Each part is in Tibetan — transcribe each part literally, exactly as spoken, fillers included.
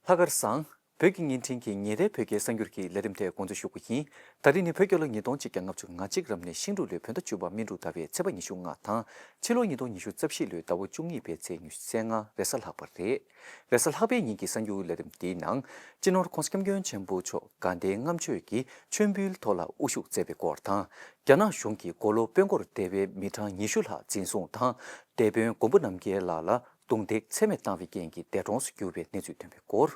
ལྷག་དཀར་བཟང་། བོད་ཀྱི་བརྙན་འཕྲིན་གྱི་ཉིན་རེའི་བོད་སྐད་གསར་འགྱུར་གྱི་ལས་རིམ་དེ་འགོ་འཛུགས་ཞུ་རྒྱུ་ཡིན། ད་རིང་ནི་བོད་རྒྱལ་ལོ་ཉིས་སྟོང་ཆིག་བརྒྱ་ལྔ་བཅུ་ང་གཅིག་རབ་གནས་ཤིང་འབྲུག་ལོའི་བོད་ཟླ་བཅུ་པ་སྨིན་དྲུག་ཟླ་བའི་ཚེས་པ་ཉི་ཤུ་ལྔ་དང་། ཕྱི་ལོ་ཉིས་སྟོང་ཉི་ཤུ་རྩ་བཞི་ལོའི་ཟླ་བ་བཅུ་གཉིས་པའི་ཚེས་ཉི་ཤུ་རྩ་ལྔ་རེས་གཟའ་ལྷག་པ་རེད། རེས་གཟའ་ལྷག་པའི་ཉིན་གྱི་གསར་འགྱུར་ལས་རིམ་འདིའི་ནང་། སྤྱི་ནོར་༸གོང་ས་༸སྐྱབས་མགོན་ཆེན་པོ་མཆོག་དགའ་ལྡན་ལྔ་མཆོད་ཀྱི་མཆོད་འབུལ་ཐོག་ལ་དབུ་བཞུགས་མཛད་པའི་སྐོར་དང་། རྒྱ་ནག་གཞུང་གིས་མགོ་ལོག་དཔོན་སྐོར་སྡེ་བའི་མི་གྲངས་ཉི་ཤུ་ལྷག་འཛིན་བཟུང་དང་། སྡེ་དཔོན་མགོན་པོ་རྣམ་རྒྱལ་ལགས་ལ་རྡུང་རྡེག་ཚད་མེད་བཏང་བའི་རྐྱེན་གྱིས་འདས་གྲོངས་སུ་གྱུར་བའི་གནས་ཚུལ་ཐོན་པའི་སྐོར།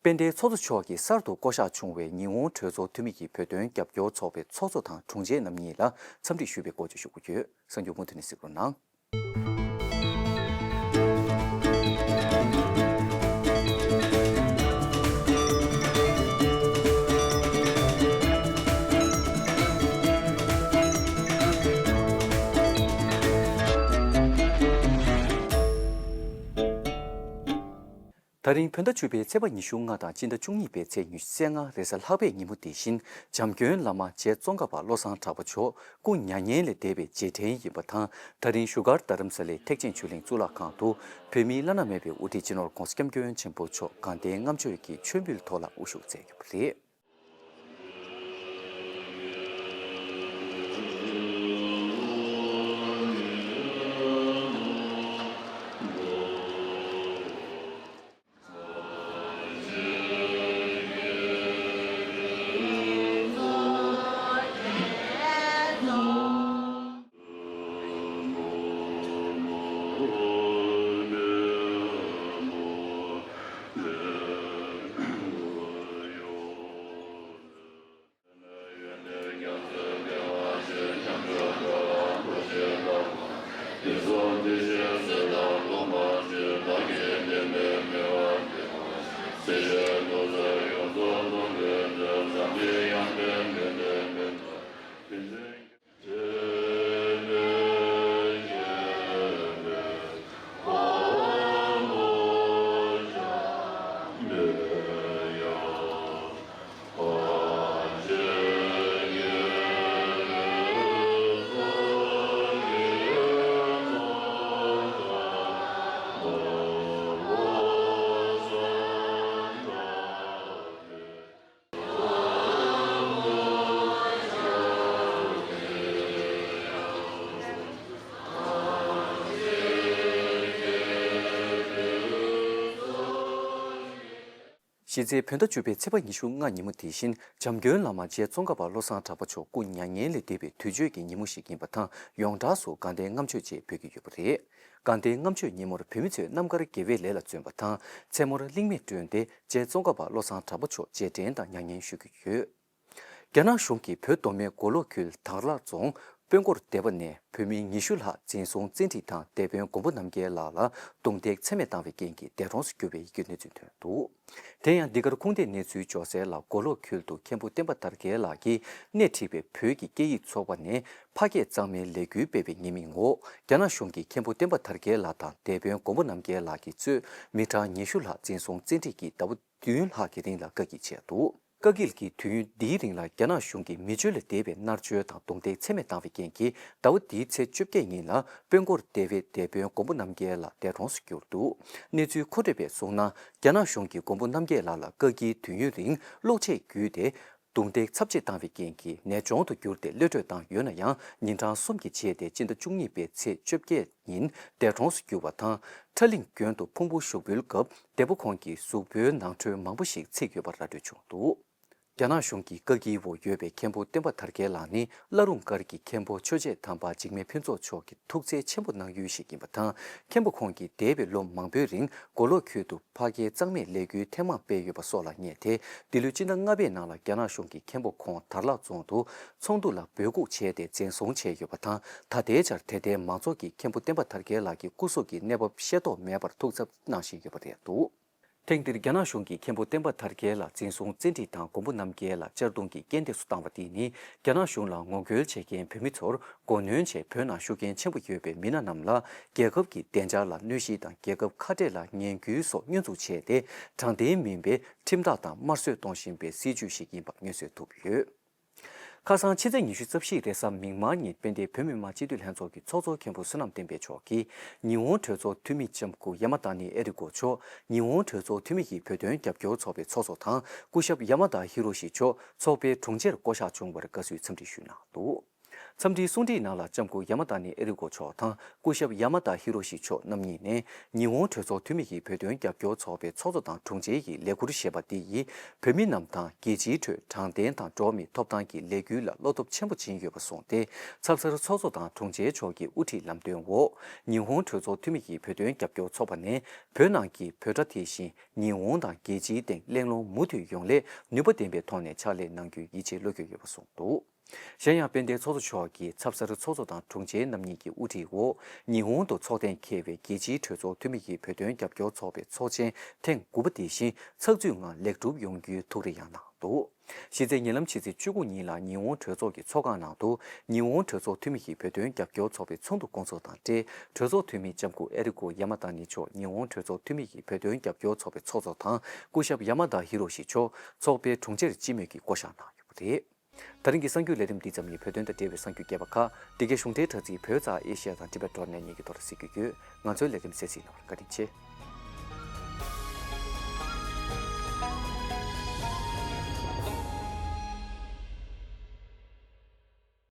དཔལ་ལྡན་ཚོགས་གཙོ་མཆོག་གིས་གསར་དུ་བསྐོ་གཞག་བྱུང་བའི་ཉི་ཧོང་གྲོས་ཚོགས་འཐུས་མི་ཡི་བོད་དོན་རྒྱབ་སྐྱོར་ཚོགས་པའི་ཚོགས་གཙོ་དང་དྲུང་ཆེ་རྣམ་གཉིས་ལ་འཚམས་འདྲི་ཞུས་པའི་སྐོར་བཅས་ཞུ་རྒྱུ་ཡོད། གསར་འགྱུར་མུ་མཐུད་ནས་གཟིགས་རོགས་གནང་། ད་རིང་བོད་ཟླ་བཅུ་པའི་ཚེས་པ་ཉི་ཤུ་ལྔ་དང་སྤྱི་ཟླ་བཅུ་གཉིས་པའི་ཚེས་ཉི་ཤུ་རྩ་ལྔ་རེས་གཟའ་ལྷག་པའི་ཉིན་མོ་འདི་བཞིན་འཇམ་མགོན་བླ་མ་རྗེ་ཙོང་ཁ་པ་བློ་བཟང་གྲགས་པ་མཆོག་སྐུ་མྱ་ངན་ལས་འདས་པའི་རྗེས་དྲན་ཡིན་པ་དང་། ད་རིང་བཞུགས་སྒར་རྡ་རམ་ས་ལའི་ཐེག་ཆེན་ཆོས་གླིང་གཙུག་ལག་ཁང་དུ་བོད་མིའི་བླ་ན་མེད་པའི་དབུ་ཁྲིད་སྤྱི་ནོར་༸གོང་ས་༸སྐྱབས་མགོན་ཆེན་པོ་མཆོག་དགའ་ལྡན་ལྔ་མཆོད་ཀྱི་མཆོད་འབུལ་ཐོག་ལ་དབུ་བཞུགས་མཛད་ཡོད་པ་རེད། གཞི་རྩའི་བོད་ཟླ་བཅུ་པའི་ཚེས་པ་ཉི་ཤུ་ལྔ་ཉིན་མོ་དེ་བཞིན་འཇམ་མགོན་བླ་མ་རྗེ་ཙོང་ཁ་པ་བློ་བཟང་གྲགས་པ་མཆོག་སྐུ་མྱ་ངན་ལས་འདས་པའི་དུས་མཆོད་ཀྱི་ཉིན་མོ་ཞིག་ཡིན་པ་དང་། ཡོངས་གྲགས་སུ་དགའ་ལྡན་ལྔ་མཆོད་ཅེས་འབོད་ཀྱི་ཡོད་པ་རེད། དགའ་ལྡན་ལྔ་མཆོད་ཉིན་མོར་བོད་མི་ཚོས་རྣམ་དཀར་དགེ་བའི་ལས་ལ་བརྩོན་པ་དང་། མཚན་མོར་གླིང་མེ་བསྒྲོན་ཏེ་རྗེ་ཙོང་ཁ་པ་བློ་བཟང་གྲགས་པ་མཆོག་རྗེས་དྲན་དང་མྱ་ངན་ཞུ་གི་ཡོད། རྒྱ་ནག་གཞུང་གིས་བོད་མདོ་སྨད་མགོ་ལོག་ཁུལ་དར་ལག་རྫོང་དཔོན་སྐོར་སྡེ་བ་ནས་བོད་མི་ཉི་ཤུ་ལྷག་འཛིན་བཟུང་བཙན་ཁྲིད་དང་། སྡེ་དཔོན་མགོན་པོ་རྣམ་རྒྱལ་ལགས་ལ་རྡུང་རྡེག་ཚད་མེད་བཏང་བའི་རྐྱེན་གྱིས་འདས་གྲོངས་སུ་གྱུར་བའི་ཡི་གེ་གནས་ཚུལ་ཐོན་འདུག། དེ་ཡང་འདི་གར་ཁུངས་ལྡན་གནས་ཚུལ་འབྱོར་གསལ་ལ། མགོ་ལོག་ཁུལ་དུ་མཁན་པོ་བསྟན་པ་དར་རྒྱས་ལགས་ཀྱིས་སྣེ་ཁྲིད་པའི་བོད་ཀྱི་སྐད་ཡིག་ཚོགས་པ་ནས་ཕ་སྐད་གཙང་མའི་ལས་འགུལ་སྤེལ་བའི་ཉེས་མིང་འོག། རྒྱ་ནག་གཞུང་གིས་མཁན་པོ་བསྟན་པ་དར་རྒྱས་ལགས་དང་སྡེ་དཔོན་མགོན་པོ་རྣམ་རྒྱལ་ལགས་ཀྱིས་གཙོས་མི་གྲངས་ཉི་ཤུ་ལྷག་འཛིན་བཟུང་བཙན་ཁྲིད་ཀྱིས་ཟླ་བ་བདུན་ལྷག་གི་རིང་ལ་བཀག་སྐྱིལ་བྱས་འདུག། བཀག་སྐྱིལ་གྱི་དུས་ཡུན་འདིའི་རིང་ལ་རྒྱ་ནག་གཞུང་གིས་མི་སྤྱོད་ལ་དད་པའི་མནར་གཅོད་དང་རྡུང་རྡེག་ཚད་མེད་བཏང་བའི་རྐྱེན་གྱིས། ཟླ་བ་འདིའི་ཚེས་བཅོ་བརྒྱད་ཉིན་ལ་དཔོན་སྐོར་སྡེ་བའི་སྡེ་དཔོན་མགོན་པོ་རྣམ་རྒྱལ་ལགས་འདས་གྲོངས་སུ་གྱུར་འདུག། གནས་ཚུལ་མཁོ་སྤྲོད་པས་གསུངས་ན། རྒྱ་ནག་གཞུང་གིས་མགོན་པོ་རྣམ་རྒྱལ་ལགས་ལ་བཀག་སྐྱིལ་དུས་ཡུན་རིང་གློག་ཆས་བརྒྱུད་དེ་རྡུང་རྡེག་ཚབས་ཆེ་བཏང་བའི་རྐྱེན་གྱིས་ནད་གཅོང་དུ་གྱུར་ཏེ་གློད་བཀྲོལ་བཏང་ཡོད་ན་ཡང་། ཉིན་གྲངས་གསུམ་གྱི་རྗེས་ཏེ་སྤྱི་ཟླ་བཅུ་གཉིས་པའི་ཚེས་བཅོ་བརྒྱད་ཉིན་འདས་གྲོངས་སུ་གྱུར་བ་དང་། ཁྲ་གླིང་དགོན་དུ་ཕུང་པོ་ཞུགས་འབུལ་སྐབས། འདས་པོ་ཁོང་གི་གཟུགས་པོའི་ནང་ཁྲོལ་མང་པོ་ཞིག་ཚིག་ཡོད་པ་ར་སྤྲོད་བྱུང་འདུག། རྒྱ་ནག་གཞུང་གི་བཀག་སྐྱིལ་འོག་ཡོད་པའི་མཁན་པོ་བསྟན་པ་དར་རྒྱས་ལགས་ནི། བླ་རུང་སྒར་གྱི་མཁན་པོ་ཆོས་རྗེ་དམ་པ་འཇིགས་མེད་ཕུན་ཚོགས་མཆོག་གིས་ཐུགས་བརྩེ་ཆེན་པོ་གནང་ཡུལ་ཞིག་ཡིན་པ་དང་། མཁན་པོ་ཁོང་གིས་འདས་པའི་ལོ་མང་པོའི་རིང་མགོ་ལོག་ཁུལ་དུ་ཕ་སྐད་གཙང་མའི་ལས་འགུལ་ཐེངས་མང་སྤེལ་ཡོད་པ་སོགས་ལ་བསྙད་དེ། འདི་ལོའི་སྤྱི་ཟླ་ལྔ་པའི་ནང་ལ་རྒྱ་ནག་གཞུང་གིས་མཁན་པོ་ཁོང་དར་ལག་རྫོང་དུ་ཚོགས་འདུ་ལ་འབོད་འགུག་བྱས་ཏེ་འཛིན་བཟུང་བྱས་ཡོད་པ་དང་། ད་ལྟའི་ཆར་དད་ལྡན་མང་ཚོགས་ཀྱིས་མཁན་པོ་བསྟན་པ་དར་རྒྱས་ལགས་ཀྱི་སྐུ་གཟུགས་ཀྱི་གནས་བབ་ཤེས་རྟོགས་མེད་པར་ཐུགས་འཚབ་གནང་བཞིན་ཡོད་པ་རེད་འདུག། ཐེངས་འདིར་རྒྱ་ནག་གཞུང་གིས་མཁན་པོ་བསྟན་པ་དར་རྒྱས་ལགས་འཛིན་བཟུང་བཙན་ཁྲིད་དང་། མགོན་པོ་རྣམ་རྒྱལ་ལགས་གཅར་རྡུང་གིས་རྐྱེན་འདས་སུ་བཏང་བ་དེ་ནི། རྒྱ་ནག་གཞུང་ལ་ངོ་རྒོལ་བྱེད་མཁན་བོད་མི་ཚོར་མགོ་གནོན་བྱས། བོད་ནང་ཤུགས་རྐྱེན་ཆེན་པོ་ཡོད་པའི་མི་སྣ་རྣམས་ལ་རྒྱལ་ཁབ་ཀྱི་བདེ་འཇགས་ལ་གནོད་གཞི་དང་། རྒྱལ་ཁབ་ཁ་བྲལ་ལ་ངན་སྐུལ་སོགས་བསྙོན་འཛུགས་བྱས་ཏེ། དྲང་བདེན་མིན་པའི་ཁྲིམས་ཐག་དང་དམར་གསོད་གཏོང་བཞིན་པའི་སྲིད་བྱུས་ཤིག་ཡིན་པ་མངོན་གསལ་ཐུབ་ཡོད། ཁ་སང་ཕྱི་ཚེས་ཉི་ཤུ་རྩ་བཞི་རེས་གཟའ་མིག་དམར་ཉིན་དཔལ་ལྡན་བོད་མི་མང་སྤྱི་འཐུས་ལྷན་ཚོགས་ཀྱི་ཚོགས་གཙོ་མཁན་པོ་བསོད་ནམས་བསྟན་འཕེལ་མཆོག་གིས་ཉི་ཧོང་གྲོས་ཚོགས་འཐུས་མི་ལྕམ་སྐུ་ཡ་མ་ད་ནི་ཨེ་རི་ཀོ་མཆོག་ཉི་ཧོང་གྲོས་ཚོགས་འཐུས་མི་ཡི་བོད་དོན་རྒྱབ་སྐྱོར་ཚོགས་པའི་ཚོགས་གཙོ་དང་སྐུ་ཞབས་ཡ་མ་ད་ཧི་རོ་ཤི་མཆོག་ཚོགས་པའི་དྲུང་ཆེར་བསྐོ་གཞག་བྱུང་བར་དགའ་བསུའི་འཚམས་འདྲི་ཞུས་གནང་འདུག། འཚམས་འདྲིའི་གསུང་འཕྲིན་ནང་ལ་ལྕམ་སྐུ་ཡ་མ་ད་ནི་ཨེ་རི་ཀོ་མཆོག་དང་སྐུ་ཞབས་ཡ་མ་ད་ཧི་རོ་ཤི་མཆོག་རྣམ་གཉིས་ནས་ཉི་ཧོང་གྲོས་ཚོགས་འཐུས་མི་ཡིས་བོད་དོན་རྒྱབ་སྐྱོར་ཚོགས་པའི་ཚོགས་གཙོ་དང་དྲུང་ཆེ་ཡི་ལས་ཁུར་ཞེས་པ་འདི་ཡིས་བོད་མི་རྣམས་དང་རྒྱལ་སྤྱིའི་ཁྲོད་དྲང་བདེན་དང་འགྲོ་བ་མིའི་ཐོབ་ཐང་གི་ལས་འགུལ་ལ་བློ་སྟོབས་ཆེན་པོ་སྦྱིན་ཡོད་པ་གསུངས་ཏེ། ཚབ་གསར་ཚོགས་གཙོ་དང་དྲུང་ཆེ་མཆོག་གི་དབུ་ཁྲིད་ལམ་སྟོན་འོག་ཉི་ཧོང་གྲོས་ཚོགས་འཐུས་མི་ཡིས་བོད་དོན་རྒྱབ་སྐྱོར་ཚོགས་པ་ནས་བོད་ནང་གི་བོད་དྲ་དེ་བཞིན་ཉི་ཧོང་དང་རྒྱལ་སྤྱིའི་སྟེང་གླེང་སློང་མུ་མཐུད་ཡོང་སླད་ནུས་པ་ལྡན་པའི་ཐོག་ནས་ཕྱག་ལས་གནང་རྒྱུའི་ཡིད་ཆེས་བློ་འགྱོད་ཡོད་པ་གསུངས་འདུག། གཞན་ཡང་དཔལ་ལྡན་ཚོགས་གཙོ་མཆོག་གིས་ཚབ་གསར་ཚོགས་གཙོ་དང་དྲུང་ཆེ་རྣམ་གཉིས་ཀྱི་དབུ་ཁྲིད་འོག་ཉི་ཧོང་དུ་ཚོགས་གཏན་འཁེལ་བའི་རྒྱལ་སྤྱིའི་གྲོས་ཚོགས་འཐུས་མི་ཡི་བོད་དོན་རྒྱབ་སྐྱོར་ཚོགས་པའི་ཚོགས་ཆེན་ཐེངས་དགུ་པ་དེ་བཞིན་ཚགས་ཚུད་ངང་ལེགས་གྲུབ་ཡོང་རྒྱུའི་ཐུགས་རེ་ཡང་གནང་འདུག། གཞི་རྩའི་ཉེ་ལམ་ཕྱི་ཚེས་བཅུ་དགུ་ཉིན་ལ་ཉི་ཧོང་གྲོས་ཚོགས་ཀྱི་ཚོགས་ཁང་ནང་དུ་ཉི་ཧོང་གྲོས་ཚོགས་འཐུས་མི་ཡི་བོད་དོན་རྒྱབ་སྐྱོར་ཚོགས་པའི་ཚོགས་འདུ་སྐོང་ཚོགས་དང་འབྲེལ་གྲོས་ཚོགས་འཐུས་མི་ལྕམ་སྐུ་ཨེ་རི་ཀོ་ཡ་མ་ད་ནི་མཆོག་ཉི་ཧོང་གྲོས་ཚོགས་འཐུས་མི་ཡི་བོད་དོན་རྒྱབ་སྐྱོར་ཚོགས་པའི་ཚོགས་གཙོ་དང་སྐུ་ཞབས་ཡ་མ་ད་ཧི་རོ་ཤི་མཆོག་ཚོགས་པའི་དྲུང་ཆེར་སྤྱི་མོས་ཀྱིས་བསྐོ་གཞག་གནང་ཡོད་པ་རེད། ད་རིང་གི་གསར་འགྱུར་ལས་རིམ་འདི་ཙམ་ཡིན། བོད་དོན་དང་འབྲེལ་བའི་གསར་འགྱུར་རྒྱས་པ་ཁག་འདི་གའི་གཞུང་འབྲེལ་དྲ་ཚིགས་བོད་རྩ་ཨེ་ཤི་ཡ་དང་ཊི་བེཊ་ཌོཊ་ནེཊ་གཉིས་ཀྱི་ཐོག་ལ་གཟིགས་རྒྱུ་ཡོད། ང་ཚོའི་ལས་རིམ་གསན་གཟིགས་གནང་བར་བཀའ་དྲིན་ཆེ།